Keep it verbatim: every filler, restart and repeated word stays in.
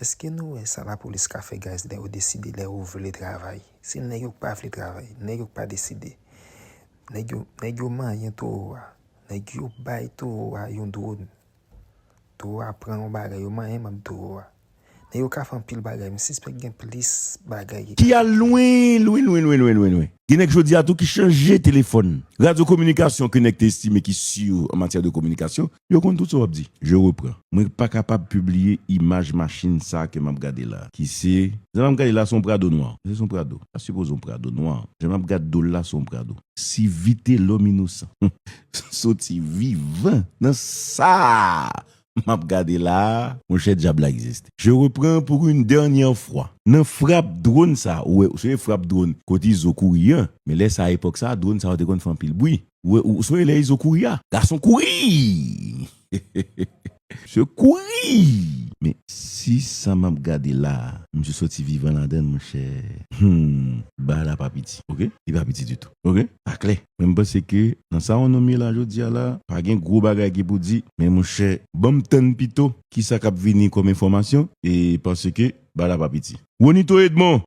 Èske nou wè sa lapolis ka fè, guys, lè yo deside, lè yo vle travay? Se nèg yo k pa vle travay, nèg yo k pa deside. Nèg yo, nèg yo manyen towo a. Nèg yo bay towo a yon dwòn. Towo a pran yon bagay, yo manyen manm towo a. Nèg yo ka fè anpil bagay, m sispèk gen plis bagay ki Ki al lwen, lwen, lwen, lwen, lwen, lwen, lwen. Gen nèg jodi a tou ki chanje telefòn. Radyo kominikasyon ke nèg te estime ki si an matyè de kominikasyon, yo konn tout sa w ap di. Je reprends. Mwen pa kapab pibliye imaj machin sa ke m ap gade la. Ki se, jan m ap gade la se yon Prado nwa. Se yon Prado. Sa sipoze yon Prado nwa. Jan m ap gade do l la se yon Prado. Si Vitelòm inosan soti vivan nan sa m ap gade la, monchè, dyab la egziste. Je reprends pour une dernière fois. Nan frap dwòn sa, ou wè, se frap dwòn kote Izo kouri an. Men lè sa, epòk sa, dwòn sa yo te konn fè anpil bwi. Ou wè, ou sonje lè Izo kouri a? Gason kouri! Misye kouri! Men si sa m ap gade la, misye soti vivan ladan l, monchè. Hmm, bagay la pa piti, oke? Li pa piti ditou, oke? Pa klè. Men m panse ke nan sa yon nonm ye la jodi a la, pa gen gwo bagay ki pou di, men monchè, ban m tann pito kisa k ap vini kòm enfòmasyon, e paske bagay la pa piti. Ronito Edmond,